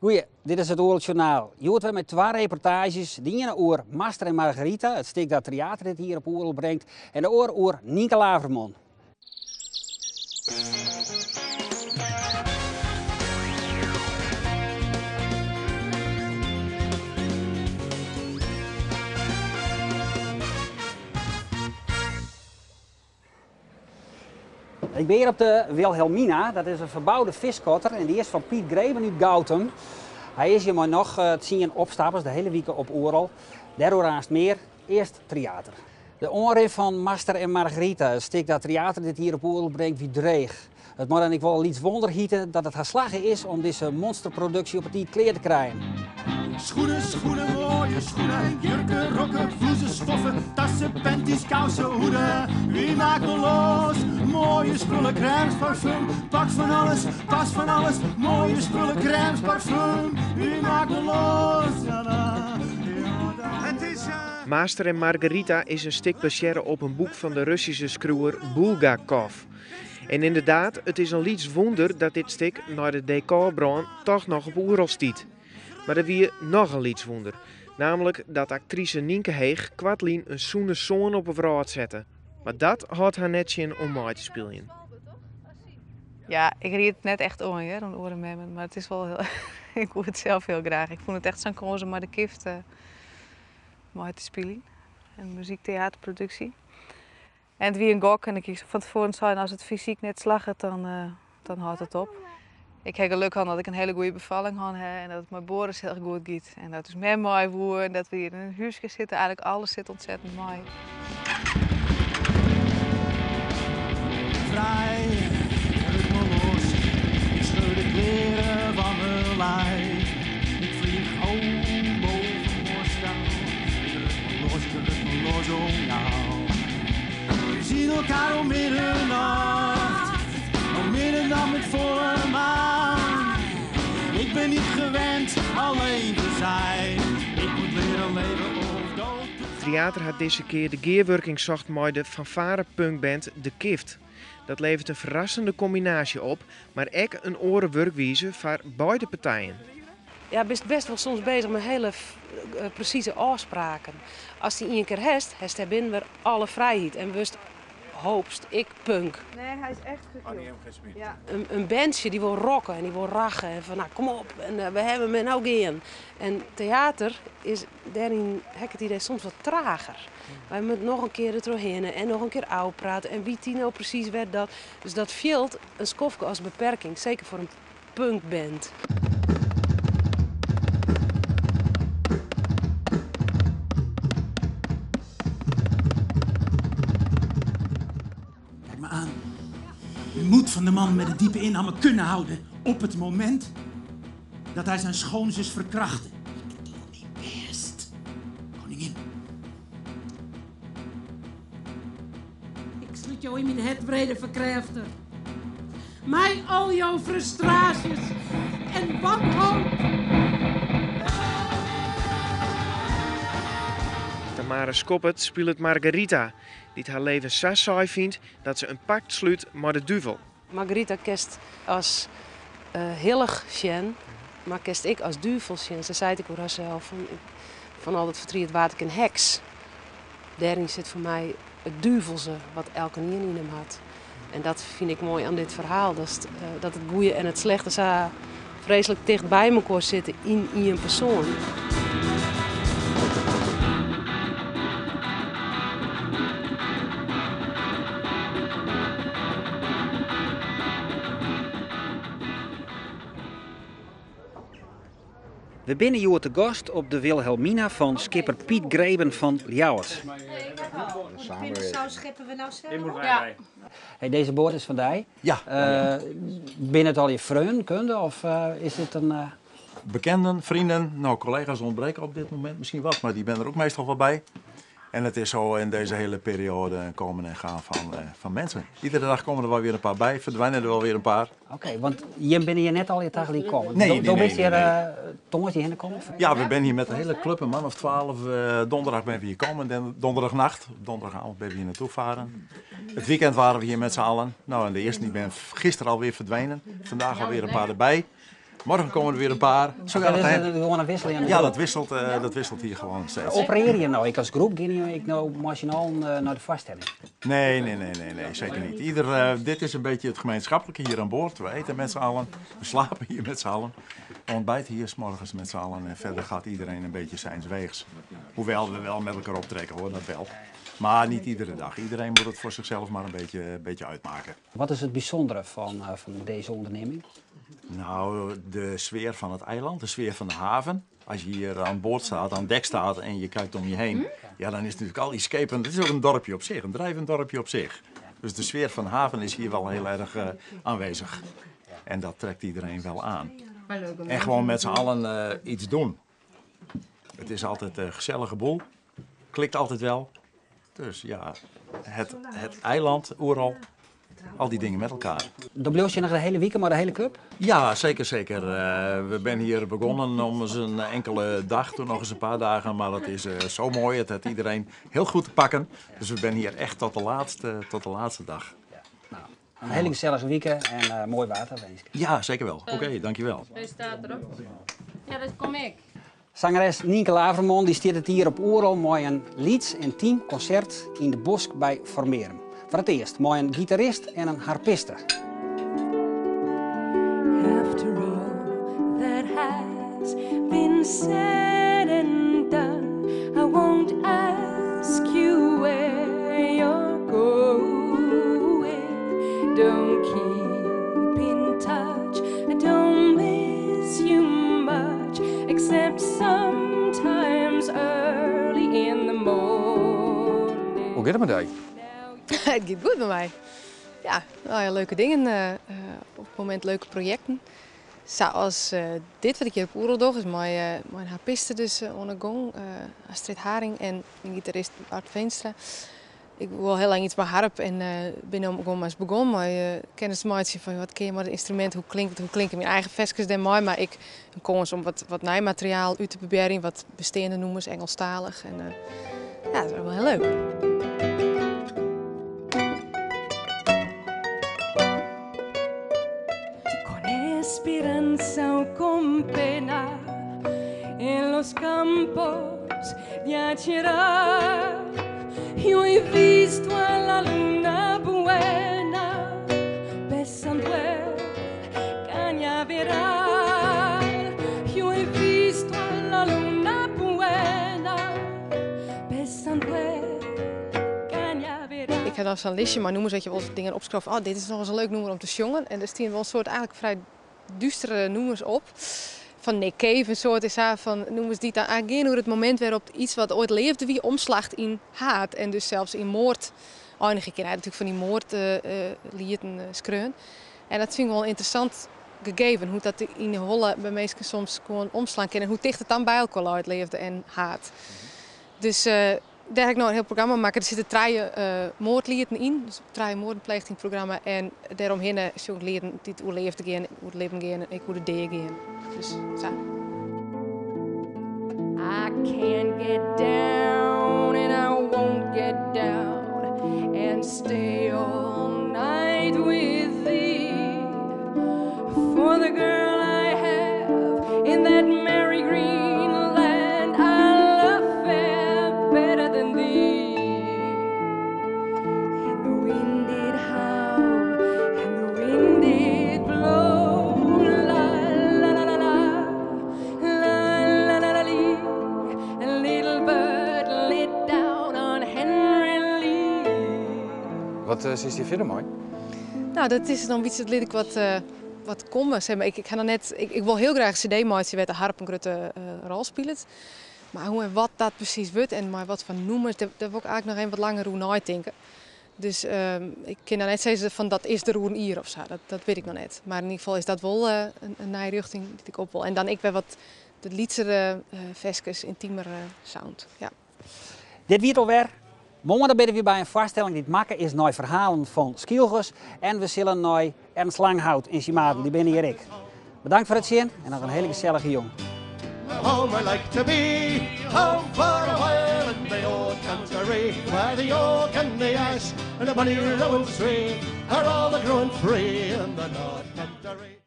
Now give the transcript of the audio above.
Goeie, dit is it Oerol Sjoernaal. Hjoed wer mei twa reportaazjes. De iene oer Master en Margarita, it stik dat Tryater dit jier op Oerol bringt, en de oare oer Nynke Laverman. Ik bin hjir op de Wilhelmina, dat is in ferboude fiskkotter en dy is fan Piet Greben út Goutum. Hy is hjir mei noch tsien opstappers de hiele wike op Oerol. Dêroer aanst mear, earst Tryater. De oanrin fan Master en Margarita, it stik dat Tryater dit jier op Oerol bringt, wie dreech. It mei dan ek wol in lyts wonder hite dat it har slagge is om dizze monsterproduksje op 'e tiid klear te krijen. Schoenen, schoenen, mooie schoenen, jurken, rokken, bloezen, stoffen, tassen, panties, kousen, hoeden. Wie maakt me los? Mooie spullen, crèmes, parfum, pak van alles, pas van alles. Mooie spullen, crèmes, parfum, wie maakt me los? Ja, da, ja, da. Het is, uh... Master en Margarita is in stik basearre op in boek fan de Russyske skriuwer Boelgakov. En ynderdaad, it is in lyts wûnder dat dit stik nei de dekorbrân toch noch op Oerol stiet. Mar der wie noch in lyts wûnder, nammentlik dat aktrise Nynke Heeg koartlyn in sûne soan op 'e wrâld sette. Mar dat hâldt har net tsjin om mei te spyljen. Ja, ik ried it net echt oan hear, oan oare memmen, mar it is wol hiel, ik woe it sels hiel graach. Ik fûn it echt sa'n kâns om mei De Kift mei te spyljen, in muzykteaterproduksje. En it wie in gok en ik hie fan tefoaren sein, as it fysyk net slagget, dan, dan hâldt it op. Ik ha geluk hân dat ik in hiele goede befalling hân ha en dat it mei Boris hiel goed giet. En dat ús mem mei woe en dat we hjir yn in húske sitte. Eigentlik alles sit ontzettend mei. Vrij, ruk me los. Ik scheur de kleren van mijn lijf. Ik vlieg hoog boven Moskou. Ik ruk me los, ik ruk me los om jou. We zien elkaar om middernacht. Om middernacht met volle maan. Ik ben niet gewend alleen te zijn. Ik moet leren leven of dood te gaan. Tryater hat dizze kear de gearwurking socht mei de fanfare punkband De Kift. Dat leveret in ferrassende kombinaasje op, mar ek in oare wurkwize foar beide partijen. Ja, bist best wol soms bezich mei hiele presize ôfspraken. Ast dy ien kear hast, hast dêr binnen wer alle frijheid en wurdst, hoopst, ek punk. Nee, hy is echt gekild. Ja. In bandsje dy wol rocke en dy wol rache en fan nou kom op en we hawwe him en no gean. En teater is dêryn, ha ik it idee, soms wat trager. Wy moatte noch in kear der trochhinne en noch in kear ôfprate en wit dy no presys wêr dat. Dus dat fielt in skoftke as beperking, seker foar in punkband. Kijk me aan. U moet van de man met de diepe inhammen kunnen houden op het moment dat hij zijn schoonzus verkrachtte. Ik doe mijn best, koningin. Ik slút jo yn myn hert, wrede ferkrêfter. Mei al jo frustraasjes en wanhoop. Tamara Schoppert spilet Margarita, dy't har leven sa saai fynt dat se in pakt slút mei de duvel. Margarita kinst as hillich sjen, mar kinst ek as duvel sjen. Se seit ek oer harsels fan, fan al dat fertriet waard ik in heks. Dêryn sit foar my it duvelse wat elkenien yn him hat. En dat fyn ik moai oan dit ferhaal, dat it goede en it slechte sa freeslik ticht by mekoar sitte yn ien persoan. We binne hjoed te gast op de Wilhelmina fan skipper Piet Greben fan Ljouwert. Hey, dizze boat is fan dy. Ja. Binne it allegear freonen, kunde of is dit in. Bekenden, vrienden, nou collega's ontbreken op dit moment misschien wat, maar die ben er ook meestal wel bij. En het is zo in deze hele periode een komen en gaan van, van mensen. Iedere dag komen er wel weer een paar bij, verdwijnen er wel weer een paar. Oké, want jim binne hjir net allegear tagelyk kommen. Nee, nee, Do nee, bist hjir nee, nee. tongersdei hinne kommen? Ja, we zijn hier met de hele club, een man of 12. Donderdag ben we hier komen, en donderdagnacht, donderdagavond ben we hier naartoe varen. Het weekend waren we hier met z'n allen. Nou, en de eerste die ben gisteren alweer verdwenen. Vandaag alweer een paar erbij. Morgen komen er weer een paar. Zo gaat Dat het is heen. gewoon een wisseling. Ja, dat wisselt hier gewoon steeds. Opereer je nou? Ik als groep, ga je ik nou machinaal naar de vaststelling? Nee, nee, nee, nee, nee, zeker niet. Dit is een beetje het gemeenschappelijke hier aan boord. We eten met z'n allen, we slapen hier met z'n allen. We ontbijten hier 's morgens met z'n allen en verder gaat iedereen een beetje zijns weegs. Hoewel we wel met elkaar optrekken hoor, dat wel. Maar niet iedere dag. Iedereen moet het voor zichzelf maar een beetje uitmaken. Wat is het bijzondere van deze onderneming? De sfeer van het eiland, de sfeer van de haven. Als je hier aan boord staat, aan dek staat en je kijkt om je heen, dan is het natuurlijk al die schepen. Het is ook een dorpje op zich, een drijvend dorpje op zich. Dus de sfeer van de haven is hier wel heel erg aanwezig. En dat trekt iedereen wel aan. En gewoon met z'n allen iets doen. Het is altijd een gezellige boel. Klikt altijd wel. Dus het eiland, Oerol, al die dingen met elkaar. Dan blijf je nog de hele week, maar de hele club? Ja, zeker, zeker. We zijn hier begonnen om eens een enkele dag, toen nog eens een paar dagen. Maar het is zo mooi, het heeft iedereen heel goed te pakken. Dus we zijn hier echt tot de laatste dag. Ja. Een hele gezellige week en mooi water, wens ik. Ja, zeker wel. Oké, dankjewel. Hij staat erop. Ja, dat kom ik. Zangeres Nienke Laverman die stiert het hier op Oerol mooi een lieds- en teamconcert in de Bosk bij Formerum. Voor het eerst mooi een gitarist en een harpiste. After all that has been said and done, I won't ask you where you're going. Don't keep in touch, I don't miss you much, except sometimes early in the morning. Hoe gaat het met jou? Het gaat goed met mij. Ja, leuke dingen. Op het moment leuke projecten. Zoals dit wat ik hier op Oerol doe, is mijn harpiste dus on de gong, Astrid Haring en mijn gitarist Bart Veenstra. Ik wil heel lang iets met harp en ben om gewoon maar eens begonnen met kennis te maken van wat ken je maar het instrument, hoe klinkt het, hoe klinken mijn eigen versjes dan mooi. Maar ik kom eens om wat nieuw materiaal uit te proberen, wat bestaande noemers, Engelstalig. En dat is wel heel leuk. Con esperanza o con pena en los campos de Acherá. Yo he visto a la luna buena besando el cañaveral. Yo he visto a la luna buena besando el cañaveral. Ik heb dan zo'n listje, maar noemers dat je wel eens dingen opschrijft. Oh, dit is nog eens een leuk noemer om te zongen. En er staan wel een soort eigenlijk vrij duistere noemers op. Van Nick Cave, een soort is haar van noemers die dan eigenlijk hoe het moment waarop iets wat ooit leefde wie omslacht in haat en dus zelfs in moord. Oh, en ik ken natuurlijk van die moord lieten skreun. En dat vind ik wel interessant gegeven, hoe dat in de holle bij mensen soms gewoon omslaan kan en hoe dicht het dan bij elkaar uit leefde en haat. Dus daar heb ik nou een heel programma maken. Er zitten 3 moordlieden in, dus 3 moorden pleegt in het programma. En daaromheen zo'n lieden die het oerleefde gaan, hoe het leven gaan en ik hoe de dee gaan. Dus zo. I can't get down and I won't get down and stay all night with thee. For the girl I have in that merry green land, I love her better than thee. And the wind did howl, and the wind did blow, la la la la la, la la la la lee. And little bird lit down on Henry Lee. Wat is die verder mooi? Dat is dan iets dat liet ik wat komen. Zeg maar, ik, ik ga dan net, ik, ik wil heel graag een cd maken met de harp een grote rol spelen. Maar hoe en wat dat precies wordt en maar wat van noemers, daar wil ik eigenlijk nog even wat langer over nadenken. Dus ik kan dan net zeggen van dat is de roer hier of zo, dat weet ik nog net. Maar in ieder geval is dat wel een nieuwe richting die ik op wil. En dan ik weer wat de lietsere verskes, intiemer sound. Ja. Dit wiet alweer. Morgen dan ben we weer bij een vaststelling die het makken is naar verhalen van Skylgers. En we zullen naar Ernst Langhout in Simaden, die ben hier ik. Bedankt voor het zien en nog een hele gezellige jong. Home I like to be, home for a while in the old country, where the oak and the ash and the bonny rowan tree are all a growing free in the north country.